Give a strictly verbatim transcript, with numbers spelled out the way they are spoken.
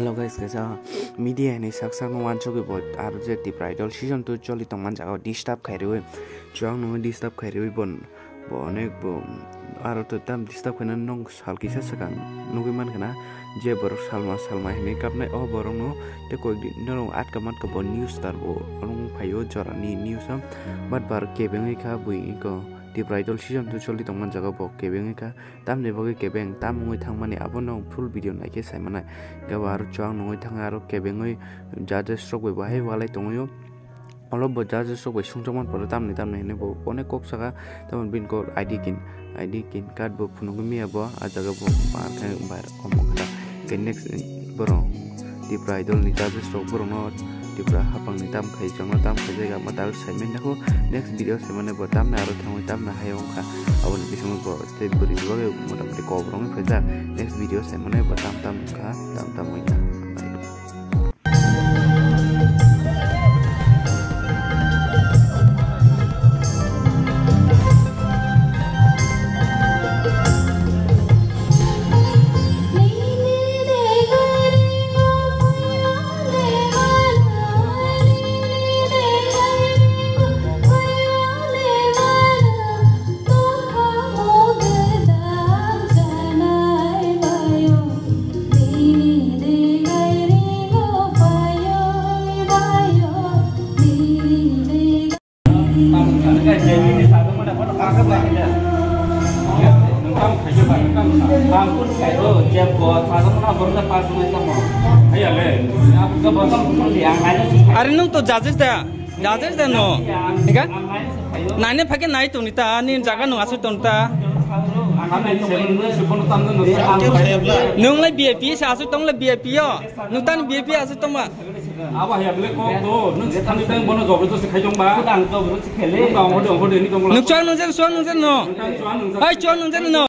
Hello guys, kaisa media ni sak sak no wansugwi bo aro je Tipra Idol season two choli tongman jaga disturb khairwi, chuang no disturb khairwi bo, bo onek bo aro to tam disturb khaina nong sal kisa sakang nugwi man khana je borok salma salma hinwi kapnai o borok no te koi di norok atka matka bo news star bo orong phaio jorani news am but bar kebengwi kha bui ko Tipra Idol season two choli tongman jaga bo kebengwi kha. Tamni bagwi kebeng tam wngwi thangmani abono full video naikhe saimanai. Gabo aro chuang nungwi thangwi aro kebengwi judges rok bai bahai walai tongwio. Olo bo judges rok bai sungjakmani pore tamni tamni hinwi bo onek kok saka, tamoni bini kok I D kin, I D kin card bo phunugwi miya bo, ah jaga bo ma khe bai rok omo khe. Ke next, eh, borok Tipra Idol ni judges rok borokno Tipra hapang ni tam khai changno tam khai jaga ma dak sai manya kho. Next video sai mane bo tamna aro thangwi tamna hai wngkha. Aboni bisingo bo tei bwrwi ni bagwi mota moti kok rok wng khaijak. Next video sai mane bo tam tam wngkha, tam tam wngkha. Are nwng to judges da? Judges da no? Ika? Naina phake nai tongni ta, ni jaga nwng aswk tong ta. Nwng lai V I P se aswk tong lai V I P yo. Nwng tani V I P aswk tongma. Abo hai abole kok do, nwng se thani tang bono jobor josti khai tongba. Ang jobor josti khele. Nwng ongkho de, ongkho de, ni tongla. Nwng chuang nwng jen, chuang nwng jen no. Nwng tang chuang nwng jen. Hai chuang nwng jen no.